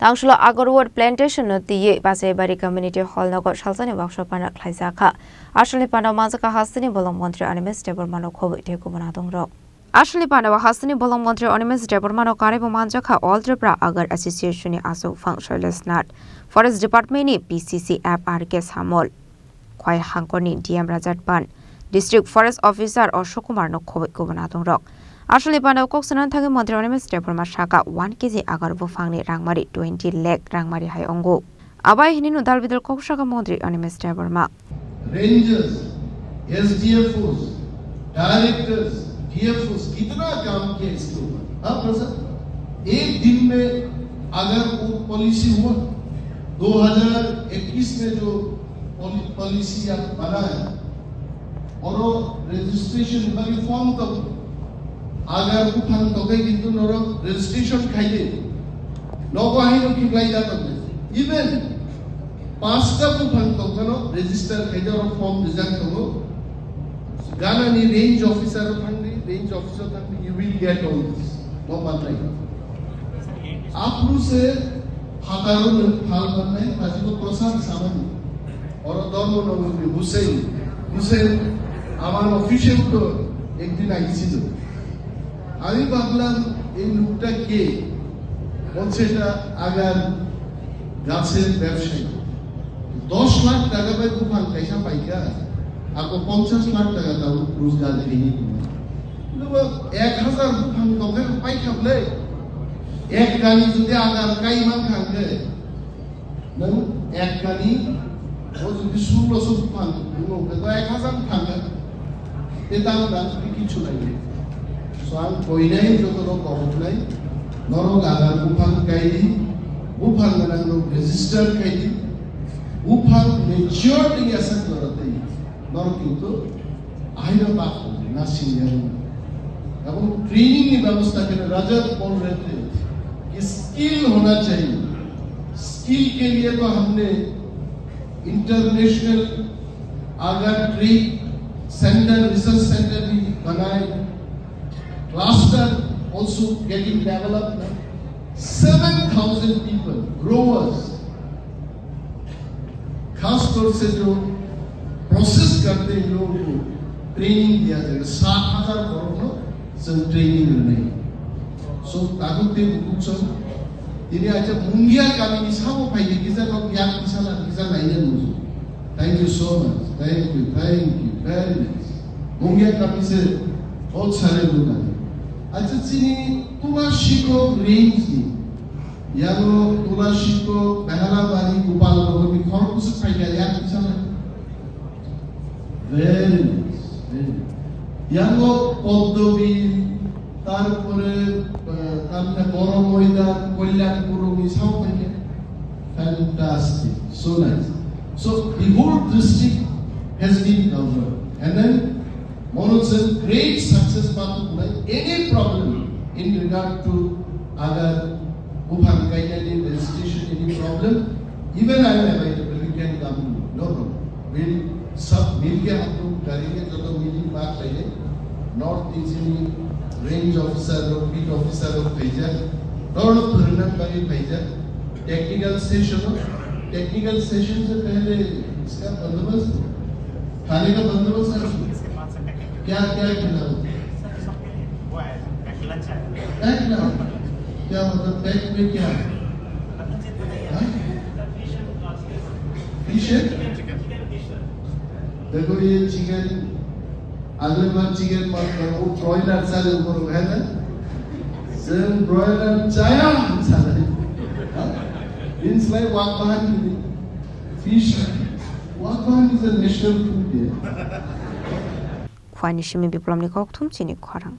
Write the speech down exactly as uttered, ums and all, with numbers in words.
Nangsulo Agarwood Plantation no twiwi Basaibari Community Hall nogo salsani baksa pana khlaijakha. Asalni pana manjakha hasteni bolong montri Animesh Debbarma no khobwi tei kubun adongrok. Asalni pana o hasteni bolong montri Animesh Debbarma no karwi bo manjakha All Tripura Agar Association ni aswk phang Shailesh Nath, Forest Department ni P C C F R K Samol, Khwai Hangkor ni D M Rajat Pan, District Forest Officer Ashok Kumar no khobwi kubun adongrok. Asalni pana o kok sanani thangwi montri Animesh Debbarma saka one K G agar buphang ni rangmari twenty lakh rangmari hai wngo. Abai hinwi no dal bidal kok saka montri Animesh Debbarma. Rangers, S D F Os, directors, D F Os, कितना काम किया इसके ऊपर? हाँ, प्रसाद? एक दिन में अगर वो पॉलिसी हुआ, दो हज़ार इक्कीस में जो पॉलि-, पॉलिसी आप बनाया, oro registration bagi form to agar buphang tokai kintu norok registration khaide nogo haino khiklai jatok even pasta buphang tokano register khaide oro form rijak tongo. Ganani range officer o thangdi, range officer o thangdi, you will get all this. No manai. Apru se phataro no phal manai, hajibo prasad samani. Oro Dharma Nagari Hussein, Hussein আমার অফিসে তো একদিন আইছিল। আমি ভাবলাম এই লোকটা কে? বলছে এটা আগার গাছের ব্যবসায়ী। দশ লাখ টাকা ভাই দোকান পয়সা পাইকা, আপনি পঞ্চাশ লাখ টাকা দাও রোজগার হয়নি। এক হাজার দোকান দোকান পাইকা বলে এক গাড়ি যদি আগার কাইমান খাবে, Nang ek kani, o jodi sul bosor buphang, nung nung khe to ek hazar thangkha. Te tang tang twi kichu nai. So ang koinai joto rok koboknai, norok agar buphang kaidi, buphang gwnang rok register kaidi, buphang mature tei aswk norok tei. Norok kintu ahino bak na senior. Ebong training ni byabosta khe Rajat Paul Reddy ki skill hona chahiye. Skill ke liye to humne international agar trade center, research center bhi banaye. Cluster also getting developed. Seven thousand people, growers, खास तौर से जो प्रोसेस करते हैं लोगों को ट्रेनिंग दिया जाएगा। सात हजार करोड़ नो जों ट्रेनिंग होने। So ताकत ते बुकुचो। Tini acha Mungia kami ni sabo phai ni kisa lok yak kisa la kisa lainai musu. Thank you so much. Thank you, thank you, very nice. Mungia kami se bahut sare log aaye. Acha chini Tula Shikok range ni Yango Tula Shikok, Behalabari, Gopalnagar ni khorok bwswk phaikha, yak kisa nai. Very nice, very nice. Yango Poddobi, tarpore, eh, tamne Boro Moidan, Kolyanpur ni sao phaikha. Fantastic, so nice. So the whole district has been covered. And then Mono chwng great success ma tubunai, any problem in regard to agar buphang kainani registration, any problem, even I am available, you can come to me, no problem. We'll sab milke hum log karenge, joto mili baat karenge. North East ni range officer log, beat officer log phaijak, norok phwrwngna bagwi phaijak. Technical session, technical session se pehle iska bandobast, khane ka bandobast hai? Kya kya khilao? Pack na? Kya matlab, pack mein kya hai? Haan? Fish hai? Dekho, ye chicken, agle baar chicken mat karo, wo broiler chale upor hai na? Chwng broiler chaya, chale. Haan? Bini slai wak bahan ni fish. Wak bahan is a national food, yeah. Khwani simi Biplomni kokthum chini khorang.